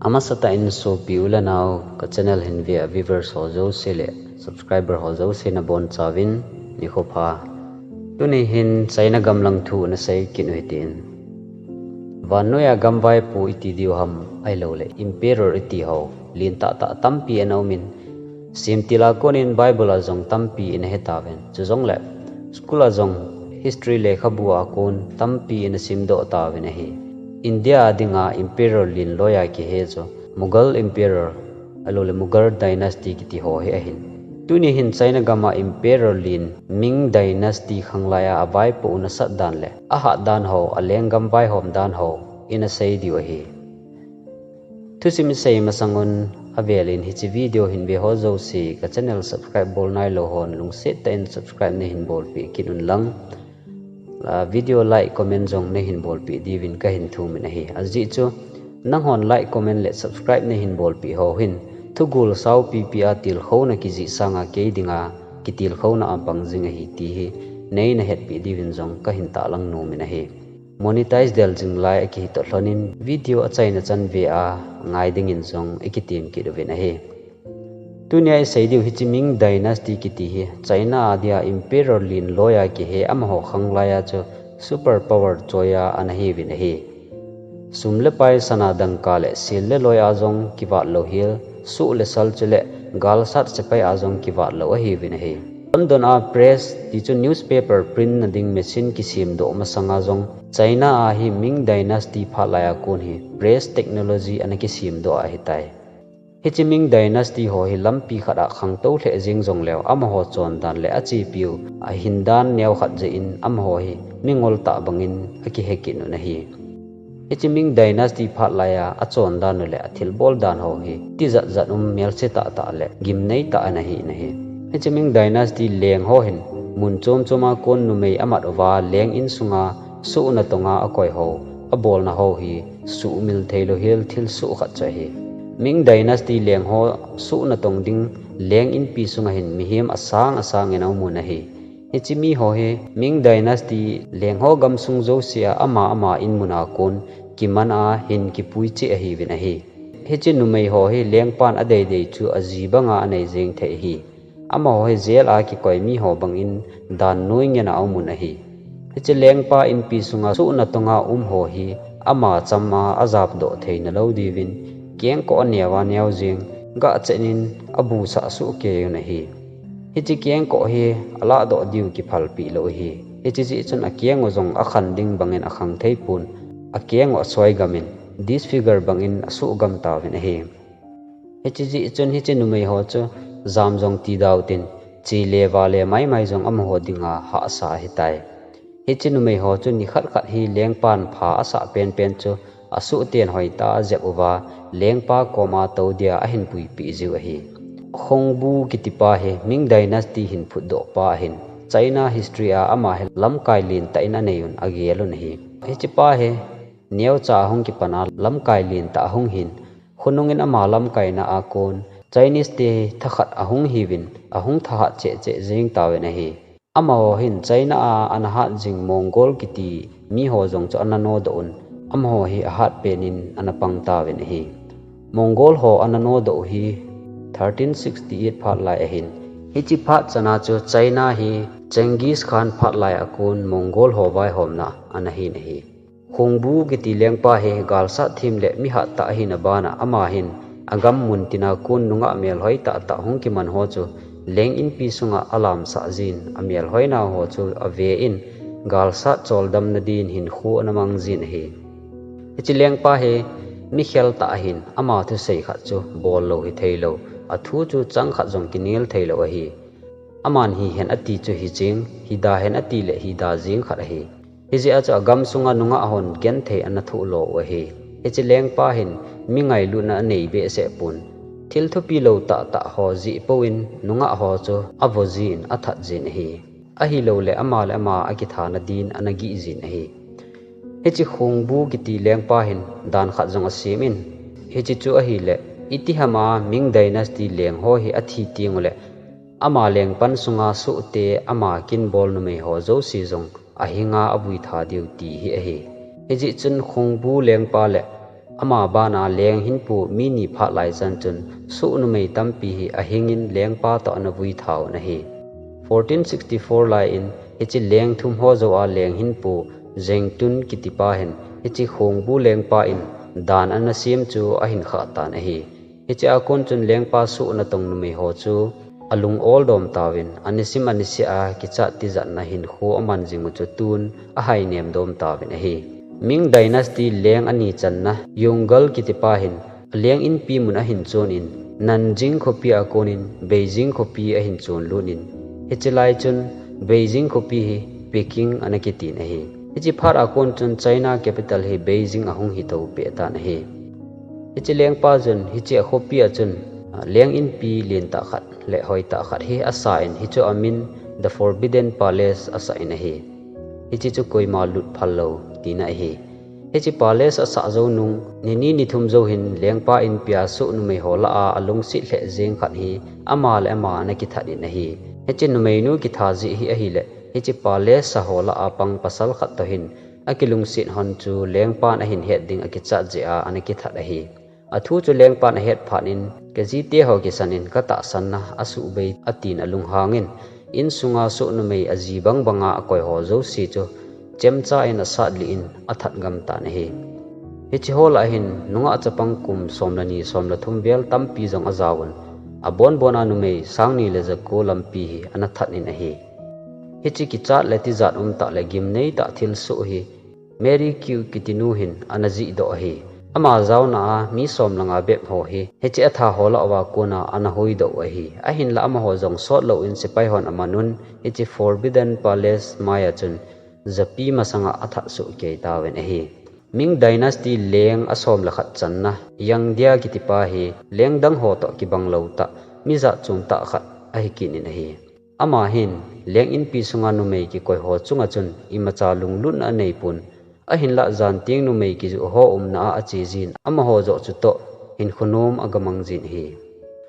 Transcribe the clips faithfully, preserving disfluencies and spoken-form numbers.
Amasatah in sopi u le nao ka channel hin ve a viewers ho jouse le subscriber ho jouse nabonchauvin nikho pha. Tuni hin China gam lang thu nasei kit u hitin. Vannoiya gamvaipo iti diu ham ahilouleh Emperor iti ho lentah tah tampi ana umin, semtil a konin Bible a jong tampi ina hetauvin. Chujongleh school a jong history lekhabu a kon tampi ina simdoh tauvin ahi. India a dinga Emperor len loiya kihe chu Mughal Emperor ahilouleh Mughal Dynasty kiti ho hi ahin. Tuni hin China gam a Emperor len Ming Dynasty khanglai a avaipo u nasat dan le ahat dan ho, alenggam vaihom dan ho ina sei diu ahi. Thusim isei masang un avel in hiche video hin ve ho jouse ka channel subscribe bol nailou hon lungset tah in subscribe neihin bolpeh kit un lang, video like comment jong neihin bolpeh diuvin kahin thumin ahi. Ajeh chu nanghon like comment le subscribe neihin bolpeh ho hin thugol saupipi a tilkhouna kijih sanga kei dinga kitilkhouna a pang jing ahi ti hi neina hetpeh diuvin jong kahin tahlang nomin ahi. Monetize del jing lai akihi toh lhonin video achaina chan ve a ngai dingin jong ikitem kit uvin ahi. Tunia isei diu hiche Ming Dynasty kiti hi China a dia Emperor len loiya kihe, amaho khanglai a chu super power choiya ana hiuvin ahi. Sum le pai, sana dangka le sil le loi a jong kivat lou hel, soh le sal chule galsat sepai a jong kivat lou ahiuvin ahi. London a press ti chu newspaper print na ding machine kisemdoh masanga jong China a hi Ming Dynasty phatlai a kon hi press technology ana kisemdoh ahitai. Hiche Ming Dynasty ho hi lampi khat a khangtou lheh jeng jongleu amaho chondan le achepiu ahindan neokhat jeh in amaho hi mingol tah bangin akihe kit un ahi. Hiche Ming Dynasty phatlai a achondan u le athilbol dan ho hi tijat jat um, melse tah tah le gimnei tah ana hi in ahi. Hiche Ming Dynasty leng ho hin mun chom chom a kon numei amat uva leng in sunga soh natong a akoi ho, abolna ho hi suhmil theilou hel thilsoh khat chu ahi. Ming Dynasty leng ho soh natong ding leng inpi sunga hin mihem asang asang in aum un ahi. Hiche mi ho hi Ming Dynasty leng ho gamsung jouse a ama ama in mun a kon kiman a hin kipui cheh ahiuvin ahi. Hiche numei ho hi lengpan adei dei chu aji banga anei jeng thei ahi. Amaho hi jail a kikoi mi ho bangin dan noi ngen a aum un ahi. Hiche lengpa inpi sunga soh natong a um ho hi ama cham a ajapdoh theina lou diuvin kengkoh aneo a neo jeng, gah chen in abusah soh kei un ahi. Hiche kengkoh hi alahdoh diu kiphalpeh lou ahi. Hiche jeh chun akeng u jong akhan ding bangin akhang thei pon, akeng u asoi gam in disfigure bangin asoh gam tauvin ahi. Hiche jeh chun hiche numei ho chu jam jong tidau tin, che le vale maimai jong amaho dinga hahsa ahitai. Hiche numei ho chu nikhat khat hi lengpan pha asah penpen chu asohten hoitah a ajep uva, lengpa koma tou dia ahin puipeh jiu ahi. Khongbu kitipa hi Ming Dynasty hin phutdohpa ahin, China history a ama hi lamkai lentah in anei un agel un ahi. Hichepa hi neocha ahung kipan a lamkai lentah ahung hin, khonungin ama lamkaina a kon Chinese te hi thakhat ahung hiuvin, ahung thahat cheh cheh jeng tauvin ahi. Amaho hin China a ana hat jing Mongol kiti miho jong chu ana nodoh un, amaho hi ahat pen in ana pang tauvin ahi. Mongol ho ana nodoh u hi thirteen sixty-eight phatlai ahin. Hiche phat chana chu China hi Genghis Khan phatlai a kon Mongol ho vaihomna ana hin ahi. Khongbu kiti lengpa hi galsat them le mihat tah ahina bana ama hin agam muntina kon nungah melhoi tah tah hung kiman ho chu leng inpi sunga alamsah jin, amelhoina ho chu ave in galsat choldamna din hinkho ana mang jin ahi. Hiche lengpa hi mikhel tah ahin, ama thusei khat chu bol lou hitheilou, athu chu chang khat jong kinel theilou ahi. Aman hihen ati chu hijeng, hida hen ati le hida jeng khat ahi. Hijeh a chu agam sunga nungah hon genthei ana thoh lo u ahi. Hiche lengpa hin mi ngailutna anei behseh pon, thil thupi lou tahtah ho jeh pouvin nungah ho chu avo jin athat jin ahi. Ahilouleh ama le ama akithana din ana gih jin ahi. Hiche Khongbu kiti lengpa hin dan khat jong asem in, hiche chu ahileh, itihama Ming Dynasty leng ho hi athi tenguleh, ama lengpan sunga sohte, ama kinbol numei ho jouse jong ahinga avuitha diu ti hi ahi. Hijeh chun Khongbu lengpa le Ama bana leng hinpu mi ni phat lai chan chun Suh numei tampi hi ahingin lengpa toh ana vui thauvin ahi. Fourteen sixty-four lai in hiche leng thum ho joua leng hinpu Zengtun kitipa hin hiche Khongbu lengpa in dan ana sem chu ahin khah tan ahi. Hiche a kon chun lengpa Suh natong numei ho chu alung ol dom tauvin, anisim anisea kichat tijatna hinkho aman jing u chu tun ahainem dom tauvin ahi. Ming Dynasty leng ani channa Yongle kitipa hin aleng inpi mun ahin chonin, Nanjing khopi a konin Beijing khopi ahin chon lutin, hiche lai chun Beijing khopi hi Peking ana kitin ahi. Hiche phat a kon chun China capital hi Beijing ahung hi to peh tan ahi. Hiche lengpa chun hiche a khopi a chun, ah, leng inpi lentah khat le hoitah khat hi asa in hichu amin The Forbidden Palace asah in ahi. Hiche chu koima lut phal lou tina ahi. Hiche palace asah jou nung, nini nithum jou hin lengpa inpia Suh numei ho lah a alungset lheh jeng khat hi ama le ama ana kithat in ahi. Hiche numeinu kithat jeh hi ahileh, hiche palace sa ho lah a pang pasal khat toh hin akilungset hon chu lengpan ahin het ding akichat jeh a ana kithat ahi. Athu chu lengpan ahet phat in, kajite ho kisan in katahsan na asuhbei atin alunghang in, insunga Suh numei aji bang banga akoi ho jouse chu chemcha in asat lih in athat gam tan ahi. Hiche ho lah a hin nungah chapang kum som le ni som le thum vel tampi jong ajaovun, abon bona numei sang ni le jako lampi hi ana that in ahi. Hiche kichat le tijat umtah le gimneitah thilsoh hi Mary Q kitinu hin ana jihdoh ahi. Ama jaona a mi som le nga bep ho hi hiche atha ho lah uva kona ana hoidoh u ahi. Ahinlah amaho jong sot louvin sepai hon aman un hiche Forbidden Palace mai a chun japi masanga athat soh kei tauvin ahi. Ming Dynasty leng asom le khat channa Yangdia kitipa hi leng dang ho toh kibang lou tah, mi jat chom tah khat ahi kit in ahi. Ama hin leng inpi sunga numei kikoi ho chunga chun imacha lunglutna anei pon, ahinlah jan teng numei kijoh ho umna a ache jin, amaho joh chutoh hinkho nom agamang jin ahi.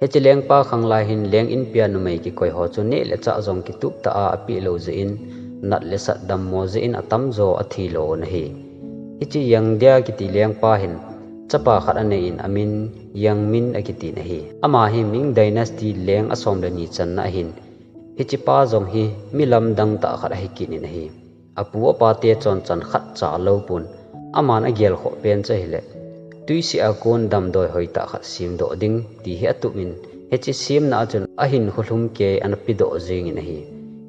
Hiche lengpa khanglai hin leng inpia numei kikoi ho chu neh le chah jong kitup tah a apeh lou jeh in, nat le sat dammo jeh in atamjo athi lou un ahi. Hiche Yangdia kiti lengpa hin chapa khat anei in amin Yangmin akitin ahi. Ama hi Ming Dynasty leng asom le ni channa ahin, hiche pa jong hi mi lamdang tah khat ahi kit in ahi. Apu apa te chonchan khat cha alou pon, aman agel khoh pen chu ahileh, tuisih a kon damdoi hoitah khat semdoh ding ti hi atup in, hiche semna a chun ahinkho lhum kei ana pedoh jeng in ahi.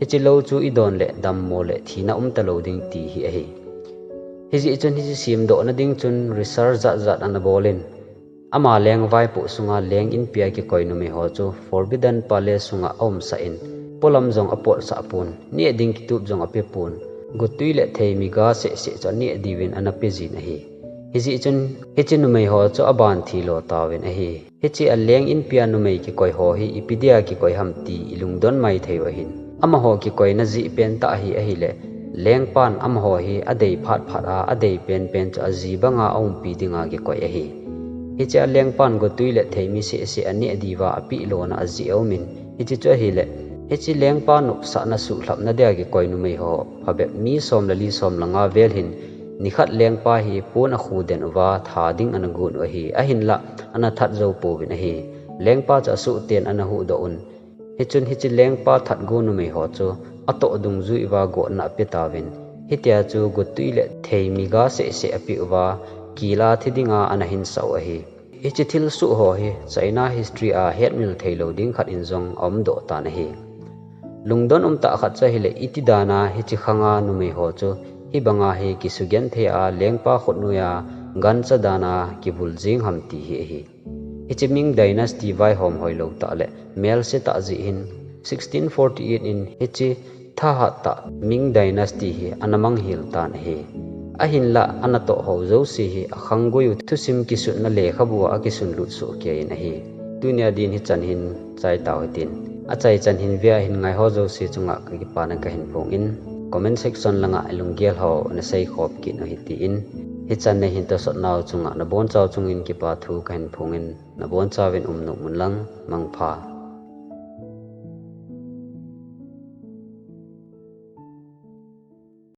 Hiche lou chu idon leh dammo le thina umta lou ding ti hi ahi. Hijeh chun hiche semdohna ding chun research jat jat ana bol in, ama leng vaipoh sunga leng inpia kikoi numei ho chu Forbidden Palace sunga aumsah in, polam jong apotsah pon, neh ding kitup jong ape pon, gottui le theimi ga seh seh chu aneh diuvin ana pe jin ahi. Hijeh chun hiche numei ho chu aban thi lo tauvin ahi. Hiche a leng inpia numei kikoi ho hi ipi dia kikoi ham ti ilungdon mai thei u ahin. Amaho kikoina jeh pen tah hi ahileh, lengpan amaho hi adei phat phat a, adei pen pen chu aji banga aumpi dinga kikoi ahi. Hiche a lengpan gottui le theimi seh seh aneh diuva apeh lona ajeh aumin, hiche chu ahileh, hiche lengpa nopsahna suhlhapna dia kikoi numei ho phabep mi som le li som le nga vel hin, nikhat lengpa hi pon akhu den uva tha ding ana gon u ahi, ahinlah ana that jou pouvin ahi. Lengpa chu asoh ten ana huhdoh un. Hichun hiche lengpa that go numei ho chu atoh dungjui uva gotna ape tauvin, hitia chu gottui le theimi ga seh seh apeh uva, kila thi dinga ana hinsah u ahi. Hiche thilsoh ho hi China history a hetmil thei lou ding khat in jong aumdoh tan ahi. Lungdon umtah khat chu ahileh, iti dana hiche khanga numei ho chu hibanga hi kisugenthei a lengpa khutnoiya gancha dana kivul jeng ham ti hi ahi. Hiche Ming Dynasty vaihom hoilou tah le melse tah jeh hin sixteen forty-eight in hiche thahat tah Ming Dynasty hi ana manghil tan ahi. Ahinlah anatoh ho jouse hi akhanggui u thusim kisutna lekhabu a akisunlut soh kei in ahi. Tunia din hichan hin chai tau hitin. Achaichan hin vea hin ngai ho jouse chunga kakipana kahin phong in, comment section langa ilunggel ho nasei khop kit u hitin, hichan nei hin tosot nau chunga nabonchau chungin kipa thu kahin phong in, nabonchauvin umnom un lang, mangpha.